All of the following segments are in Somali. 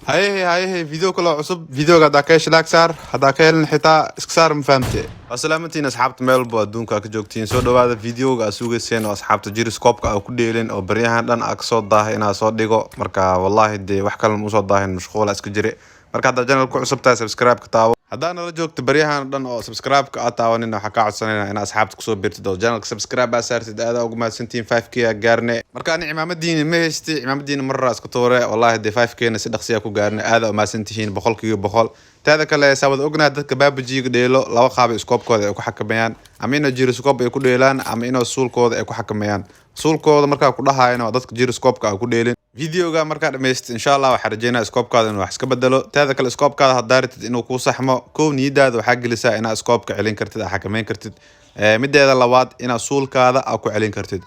Hayehe, hayehe, video kaloo cusub. Videoga haddaa ka hesha, like saar. Haddaa ka helin, xitaa iska saar, ma fahamte? Waa salaamantiin, asxaabta, meel walbo adduunka ka joogtiin. Soo dhawaada. Videoga aa sugayseen oo asxaabta gyroscope-ka aa ku dheelin oo baryahan dhan aa kasoo daahay inaa soo dhigo. Marka wallahi dee wax kale ma usoo daahin, mashquula iska jire. Marka haddaa channel ku cusub tahay, subscribe ka taawo. Haddaa nala joogto baryahan dhan oo subscribe-ka aad taawanin, waxaa kaa codsanayna inaa asxaabta kusoo biirtid oo channelka subscribe aa saartid. Aada ugu mahadsantihiin. 5K aa gaarne. Marka ani cimaamadiini ma haysti, cimaamadiini maraa iska tuure. Wallahi dee 5K na si dhaqsiya ku gaarne. Aada u mahadsantihiin, 100%. Teeda kale, saa wada ognahay, dadka PUBG-ga dheelo laba qaab ay scope-kooda ay ku xakameeyaan: ama inay gyroscope ay ku dheelaan ama inay suulkooda ay ku xakameeyaan. Suulkooda markaa ku dhahayana waa dadka gyroscope-ka ay ku dheelin. Videoga markaa dhamaystid, insha Allah, waxaa rajeynaya scope-kaada inuu wax iska bedelo. Teeda kale, scope-kaada haddaa rabtid inuu kuu saxmo, kow, niyadaada waxaa gelisaa inaad scope-ka celin kartid, aa xakameyn kartid. Mideeda labaad, inaad suulkaada aa ku celin kartid.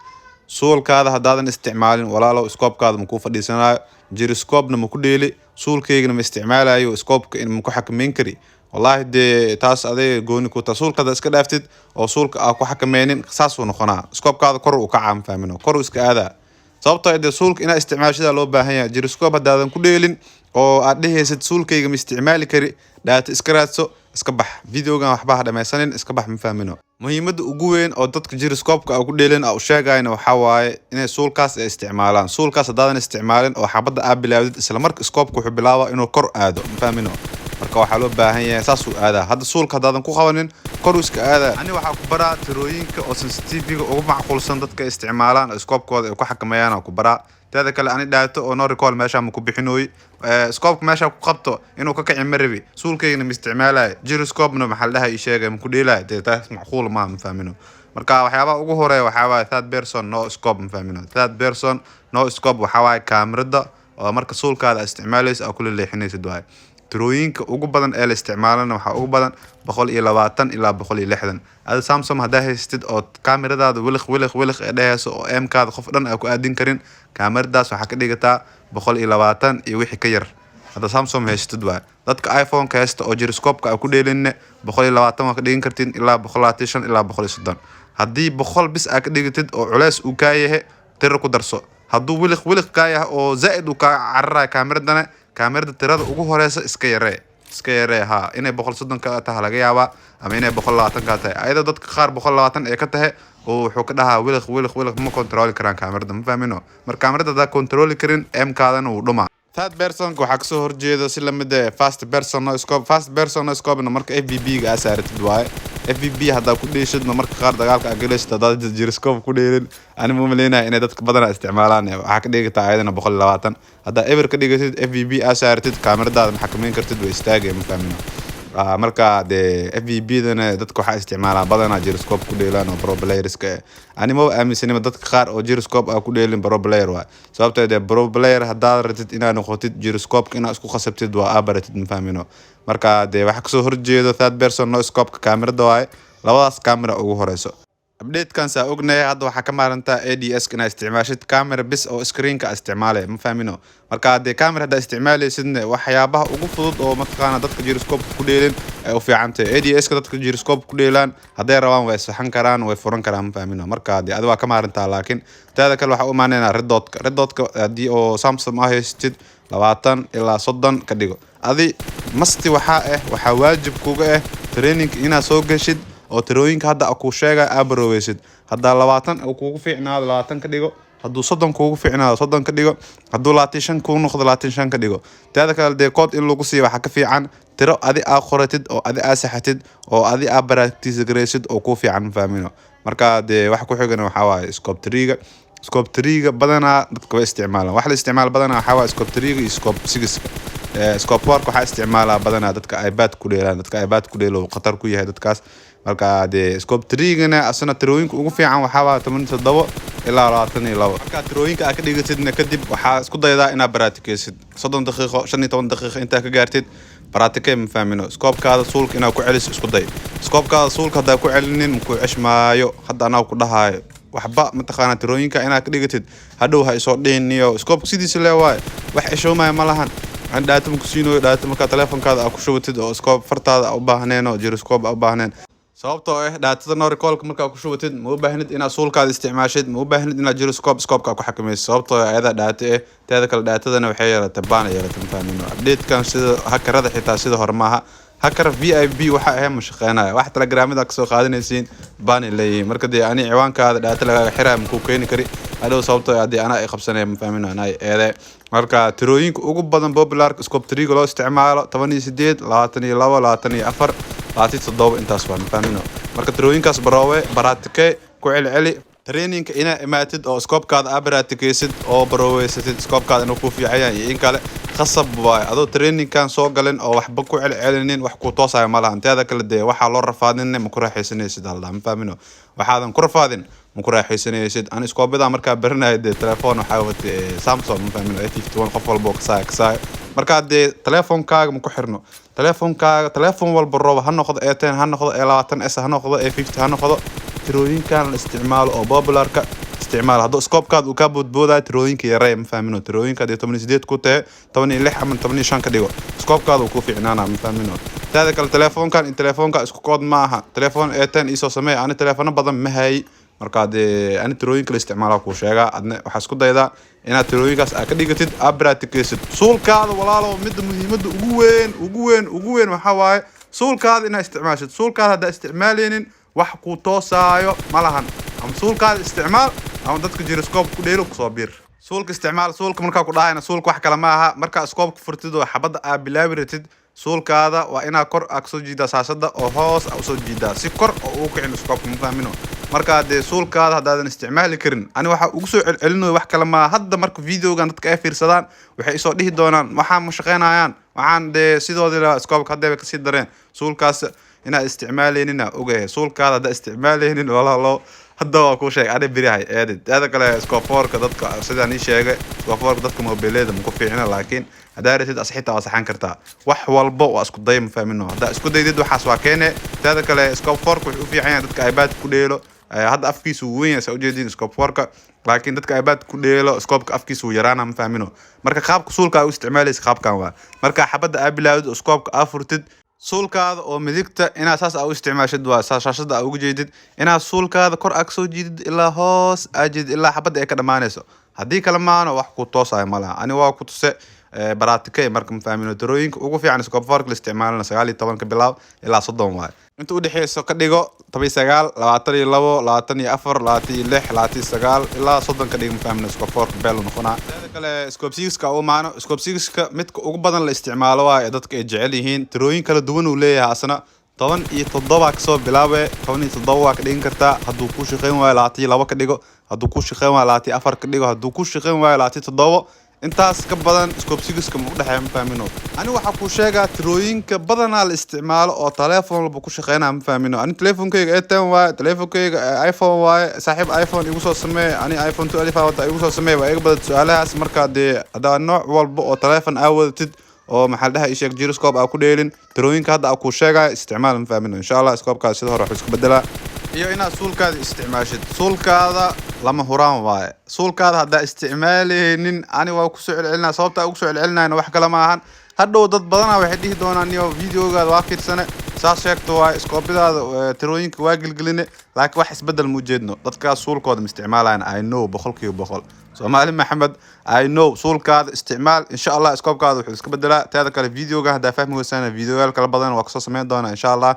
Suulkaada haddaadan isticmaalin, walaalow, scope-kaada makuu fadhiisanayo. Gyroscope-na maku dheeli, suulkaygana ma isticmaalayo, scope-ka ma ku xakameyn kari. Wallahi dee taas adiga gooni ku taa. Suulka haddaad iska dhaaftid oo suulka aa ku xakameynin, saasuu noqonaa scope-kaada, kor uu kacaa, ma fahmino? Kor uu iska aadaa, sababtoo ah dee suulka inaad isticmaashidaa loo baahan yahay. Gyroscope haddaadan ku dheelin oo aad dhehaysid "suulkayga ma isticmaali kari", dhaata iska raadso, iska bax. Videogan waxba ha dhamaysanin, iska bax, ma fahmino? Muhiimadda ugu weyn oo dadka gyroscope-ka aa ku dheelin aa u sheegayna waxaa waaye inay suulkaas ay isticmaalaan. Suulkaas haddaadan isticmaalin oo xabadda aa bilaawdid, isla marka scope-ka wuxuu bilaabaa inuu kor aado, ma fahmino? Marka waxaa loo baahan yahay saasuu aadaa. Hadda suulka haddaadan ku qabanin, koruu iska aadaa. Ani waxaa ku baraa tirooyinka oo sensitivity-ga ugu macquulsan dadka isticmaalaan oo scope-kooda ay ku xakameeyaan aa ku baraa. Teeda kale, ani dhaato oo no recoil meeshaa ma ku bixinooy. Scope-ka meeshaa ku qabto inuu ka kici ma rabi, suulkaygana ma isticmaalayo, gyroscope-na maxaa la dhahay ii sheegay ma ku dheelayo. Dee taas macquul maaha, ma fahmino? Marka waxyaabaha ugu horeeya waxaa waaye third person no scope, ma fahmino? Third person no scope waxaa waaye kaamirada oo marka suulkaada isticmaalaysa aa kula leexinaysid waaye. Tirooyinka ugu badan ee la isticmaalana waxaa ugu badan 120 ilaa 160. Ada Samsung haddaa haystid oo kaamiradaada wiliq wiliq wiliq ee dhehayso oo aim-kaada qof dhan aa ku aadin karin, kaamiradaas waxaa ka dhigataa 120 iyo wixii ka yar, hadda Samsung haystid waay. Dadka iPhone-ka haysta oo gyroscope-ka aa ku dheelinne, 120 waa ka dhigan kartid ilaa 125 ilaa 130. Haddii 100 bis aa ka dhigatid oo culeys uu kaa yahay, tiro ku darso. Hadduu wiliq wiliq kaa yahay oo zaa'id uu kaa cararayo kaamiradana, kaamirada tirada ugu horeysa iska yaree, iska yaree. Ha inay 130 ka tahay laga yaabaa ama inay 120 ka tahay. Ayadoo dadka qaar 120 ay ka tahay oo wuxuu ka dhahaa wiliq wiliq wiliq, ma kontroli karaan kaamirada, ma fahmino? Marka kaamirada haddaa kontroli karin, aim-kaadana wuu dhumaa. Third personka waxaa kasoo horjeeda si lamid ah first person no scope. First person no scope-na marka FPP ga aa saaratid waaye. FPP haddaa ku dheeshid, ma marka qaar dagaalka aa galaysid haddaad gyroscope ku dheelin, ani ma umaleynaya inay dadka badanaa isticmaalaan. Waxaa ka dhigataa ayadana 120. Haddaa eber ka dhigatid, FPP aa saaratid, kaamiradaada ma xakameyn kartid, way istaagaya, ma fahmino? Marka dee FPP dana dadka waxaa isticmaalaa badanaa gyroscope ku dheelaan oo pro playerska. Ani maba aaminsanima dadka qaar oo gyroscope aa ku dheelin pro player waay, sababtoo dee pro player haddaad rabtid inaad noqotid, gyroscope inaad isku khasabtid waa aa baratid, ma fahmino? Marka dee waxaa kasoo horjeedo third person no scope-ka kaamirada waaye. Labadaas kaamira ugu horeyso. Updatekan saa ognahay, hadda waxaa ka maarantaa ADS inaad isticmaashid, camera bis oo screenka isticmaalaya, ma fahmino? Marka dee camera haddaa isticmaalaysidne, waxyaabaha ugu fudud oo mataqaana dadka gyroscope ku dheelin ay u fiican tahay. ADS ka dadka gyroscope ku dheelaan hadday rabaan way saxan karaan, way furan karaan, ma fahmino? Marka dee adi waa ka maarantaa. Laakiin teeda kale, waxaa u imaanaynaa red dot-ka. Red dot-ka haddii oo Samsung ah haystid, 20 ilaa 30 ka dhigo. Adi masti waxaa ah, waxaa waajib kuga ah training inaad soo gashid oo tirooyinka hadda kuu sheegaya aa barooweysid. Haddaa 20 uu kugu fiicnaado, 20 ka dhigo. Hadduu 30 kugu fiicnaado, 30 ka dhigo. Hadduu 25 kuu noqdo, 25 ka dhigo. Teeda kale, dee kood in lagu siiyo waxaa ka fiican tiro adi aa qoratid oo adi aa saxatid oo adi aa practice garaysid oo kuu fiican, ma fahmino? Marka dee waxa ku xigana waxaa waaye scope 3-ga. Scope 3-ga badanaa dadka way isticmaalaan. Wax la isticmaalo badanaa waxaa waaye scope 3-ga iyo scope 6-ka. Scope 4-ka waxaa isticmaalaa badanaa dadka iPad ku dheelaan. Dadka iPad ku dheelo uu khatar ku yahay dadkaas. Marka dee scope 3-gana asana tirooyinka ugu fiican waxaa waaye 17 ilaa 22. Marka tirooyinka aad ka dhigatidna kadib, waxaa isku daydaa inaad baraatikeysid 30 daqiiqo, 15 daqiiqo intaa ka gaartid baraatikey, ma fahmino? Scope-kaada suulka inaad ku celiso isku day. Scope-kaada suulka haddaa ku celinin, makuu ceshmaayo. Hadda anaa ku dhahaayo, waxba mataqaanaa tirooyinka inaad ka dhigatid, hadhow ha isoo dhihiniyo scope sidiisa lee waaye, wax ceshoomaya ma lahan. Aan dhaata ma ku siinayo dhaata. Markaa telefonkaada aa ku shubatid oo scope fartaada aa u baahneen oo gyroscope aa u baahneen. Sababtoo ah data-da no recoil-ka markaa ku shubatid, ma u baahnid inaad suulkaada isticmaashid, ma u baahnid inaad gyroscope scope-ka ku xakamaysid, sababtoo ah ayada data ah. Teeda kale, data-dana waxay yeelatay ban yeelatay, ma fahmino. Update-kan sida hacker-ada xitaa sida hore maaha. Hacker VIP waxa ahayn ma shaqeynaya. Wax Telegramada kasoo qaadanaysiin baanay leeyihiin. Marka dee ani ciwaankaada data lagaaga xiraya makuu keeni kari hadhow, sababtoo ah dee anaa ay qabsanaya, ma fahmino, anaa eede. Marka tirooyinka ugu badan popular scope 3 loo isticmaalo 18, 22, 24, 27, intaas waa, ma fahmino. Marka tirooyinkaas baroowe, baraatike, ku celceli training-ka inaa imaatid oo scope-kaada aa baraatikeysid oo baroweysatid scope-kaada inuu ku fiican yahay iyo in kale. Khasab waaye, adoo training-kan soo galin oo waxba ku celcelinin, wax ku toosayo ma lahan. Teeda kale, dee waxaa loo rafaadin ma ku raaxaysanaysid haldaa, ma fahmino. Waxaadan ku rafaadin ma ku raaxaysanaysid. Ani scope-yada markaa baranaya, dee telefoon waxaa watay Samsung, ma fahmino, A51, qof walba oo kasaayo kasaayo. Markaa dee telefoonkaaga ma ku xirno telefoonkaaga. Telefoon walba rooba ha noqdo, A10 ha noqdo, A20s ha noqdo, A50 ha noqdo, tirooyinkan la isticmaalo oo popular-ka isticmaal. Hadduu scope-kaada uu kaa boodboodayo, tirooyinka yaree, ma fahmino. Tirooyinka haddii 18 ku tahe, 16 ama 15 ka dhigo, scope-kaada uu ku fiicnaana, ma fahmino. Teeda kale, telefoonkan iyo telefoonka isku kood ma aha. Telefoon A10 iisoo sameey, ani telefono badan ma hayi. Marka dee ani tirooyinka la isticmaala kuu sheegaa, adna waxaa isku daydaa inaad tirooyinkaas aad ka dhigatid, aad baraatikeysid suulkaada, walaalo. Midda muhiimadda ugu weyn, ugu weyn, ugu weyn waxaa waaye suulkaada inaad isticmaashid. Suulkaada haddaa isticmaaleynin, wax kuu toosaayo ma lahan. Ama suulkaada isticmaal ama dadka gyroscope ku dheelo kusoo bir. Suulka isticmaal. Suulka markaa ku dhahayna, suulka wax kale ma aha. Markaa scope furtid oo xabadda aa bilaabi ratid, suulkaada waa inaa kor aa kasoo jiidaa saashada oo hoos aa usoo jiidaa, si kor oo ugu kicin scope, ma fahmino. Markaa dee suulkaada haddaadan isticmaali karin, ani waxaa ugu soo celcelinayo wax kale maaha. Hadda marka video-gan dadka ay fiirsadaan, waxay isoo dhihi doonaan waxaan ma shaqeynayaan, waxaan dee sidoodii la scope hadda bay kasii dareen. Suulkaas inaad isticmaaleynin aa ogahay. Suulkaada haddaa isticmaaleynin, walaalo, hadda waa kuu sheegay ani berihay eedid. Teeda kale, scope 4-ka dadka, sidaan ii sheegay, scope 4-ka dadka mobileeda ma ku fiicna, laakiin haddaa ratid as xitaa waa saxan kartaa. Wax walba waa isku day, ma fahmino. Haddaa isku daydid, waxaas waa keene. Teeda kale, scope 4-ka wuxuu u fiican yahay dadka iPad ku dheelo. Hadda afkiisu wuu weyn yahay, saa ujeediin scope 4-ka, laakiin dadka iPad ku dheelo scope-ka afkiisa wuu yaraana, ma fahmino. Marka qaabka suulka aa u isticmaalaysa qaabkan waa marka xabadda aa bilaawdid oo scope-ka aa furtid, suulkaada oo midigta inaad saas aa u isticmaashid, waa saa shaashada aa uga jeedid, inaad suulkaada kor aa kasoo jiidid ilaa hoos aa jeedid, ilaa xabadda ay ka dhamaanayso. Haddii kale maano, wax ku toosayo ma laha. Ani waa ku tuse baraatikay. Marka ma fahmino, tirooyinka ugu fiican scope 4-ka la isticmaalana 19 ka bilaab ilaa 30 waaye. Inta udhexeyso ka dhigo 19, 22, 24, 26, 29 ilaa 30 ka dhigo, ma fahmino. Scope 4-ka beel noqonaa. Teeda kale, scope 6-ka u maano. Scope 6-ka midka ugu badan la isticmaalo waaye ee dadka ay jecel yihiin. Tirooyin kala duwan uu leeyahay asna. 17 kasoo bilaabe, 17 waa ka dhigan kartaa. Hadduu ku shaqeyn waayo, 22 ka dhigo. Hadduu ku shaqeyn waayo, 24 ka dhigo. Hadduu ku shaqeyn waayo, 27. Intaas ka badan scope 6-ka ma udhexeeya, ma fahmino. Ani waxaa kuu sheegaa tirooyinka badanaa la isticmaalo oo telefoon walba ku shaqeynaya, ma fahmino. Ani telefonkeyga A10 waaye, telefonkeyga iPhone waaye. Saaxiib, iPhone igu soo samee, ani iPhone 12 wata, igu soo samee. Waa iga badan su-aalahaas. Markaa dee haddaa nooc walba oo telefoon aa wadatid oo maxaa la dhahay isheeg gyroscope aa ku dheelin, tirooyinka hadda aa kuu sheegaya isticmaal, ma fahmino. Insha Allah scope-kaas sida hore waxuu iska bedelaa. Iyo inaad suulkaada isticmaashid. Suulkaada lama huraan waaye. Suulkaada haddaa isticmaaleynin, ani waa kusoo celcelinaya. Sababta ugu soo celcelinayna wax kale ma ahan, hadhow dad badanaa waxay dhihi doonaan: "Niyo, video-gaada waa fiirsane, saas sheegto waaye, scope-yadaada tirooyinka waa gelgeline, laakiin wax isbedel ma ujeedno." Dadkaas suulkooda ma isticmaalayan. I know, 100%. Soomaali Maxamed, I know. Suulkaada isticmaal, insha Allah scope-kaada wuxuu iska bedelaa. Teeda kale, video-ga haddaa fahmi weysaan, video-yaal kala badan waa kasoo sameyn doonaa insha Allah.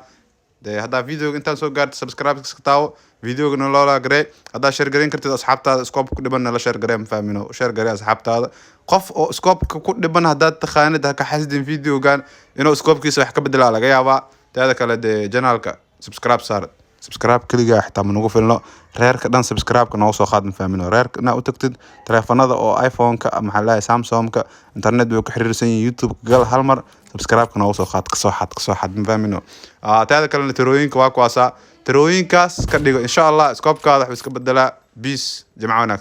Dee haddaa video-ga intaan soo gaarto, subscribe iska taawo, video-ga naloola garee. Haddaa share gareyn kartid asxaabtaada scope ku dhiban, nala share garee, ma fahmino. Share garee asxaabtaada. Qof oo scope-ka ku dhiban haddaad taqaanid, ha ka xasdin video-gan, inuu scope-kiisa wax ka bedelaa laga yaabaa. Teeda kale, dee channel-ka subscribe saar. Subscribe keligaa xitaa ma nagu filno. Reerka dhan subscribe-ka noogu soo qaad, ma fahmino. Reerka inaa u tagtid taleefanada oo iPhone-ka, maxaa la dhahay, Samsung-ka, internet bay ku xiriirsan yihiin. YouTube gal, hal mar subscribe-ka noogu soo qaad, kasoo xad, kasoo xad, ma fahmino. Teeda kalena, tirooyinka waa kuwaasaa, tirooyinkaas ka dhigo. Insha Allah scope-kaada waxuu iska bedelaa. Peace, jimco wanaagsan.